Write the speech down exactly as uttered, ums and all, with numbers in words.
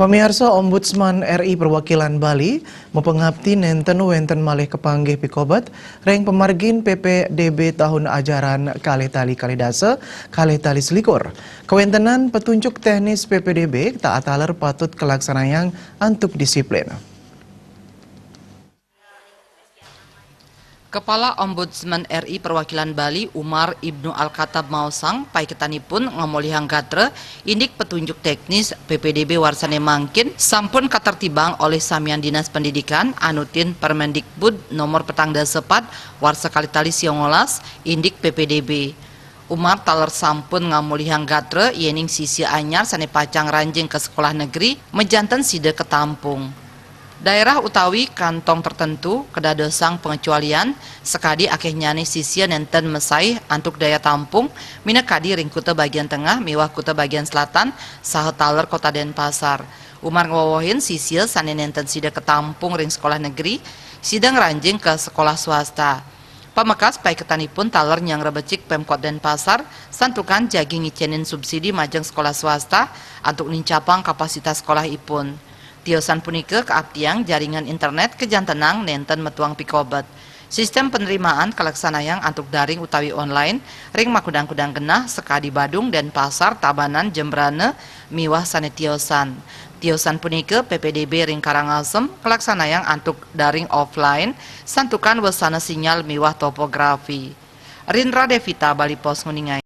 Pamiarsa, Ombudsman R I perwakilan Bali mapangapti nenten wenten malih kapanggih pikobet ring pamargin P P D B tahun ajaran kalih tali kalih dasa, kalih tali selikur. Kawentenan patunjuk teknis P P D B taler patut kalaksanayang antuk disiplin. Kepala Ombudsman R I perwakilan Bali, Umar Ibnu Al-Khattab, maosang paiketanipun ngamolihang gatra indik patunjuk teknis P P D B warsane mangkin sampun katertibang olih samian Dinas Pendidikan anutin Permendikbud nomor petang dasa pat warsa kalih tali siongolas indik P P D B. Umar taler sampun ngamolihang gatra yening sisia anyar sane pacang ranjing ka sekolah negeri majanten sida katampung. Daerah utawi kantong tertentu kadadosang pangecualian sakadi akehnyane sisia nenten masaih antuk daya tampung minakadi ring Kuta Bagian Tengah miwah Kuta Bagian Selatan saha taler Kota Denpasar. Umar ngwewehin sisia sane nenten sida katampung ring sekolah negeri, sida ngranjing ka sekolah swasta. Pamekas paiketanipun taler nyangrebecik Pemkot Denpasar santukan jagi ngicenin subsidi majeng sekolah swasta antuk nincapang kapasitas sekolahipun. Tiosan punika kaaptiang jaringan internet kajantenang nenten metuang pikobet. Sistem penerimaan kalaksanayang antuk daring utawi online ring makudang-kudang genah sakadi Badung, Denpasar, Tabanan, Jembrana, miwah sane tiosan. Tiosan punika P P D B ring Karangasem kalaksanayang antuk daring offline santukan wesana sinyal miwah topografi. Rindra Devita, Bali Post, nguningai.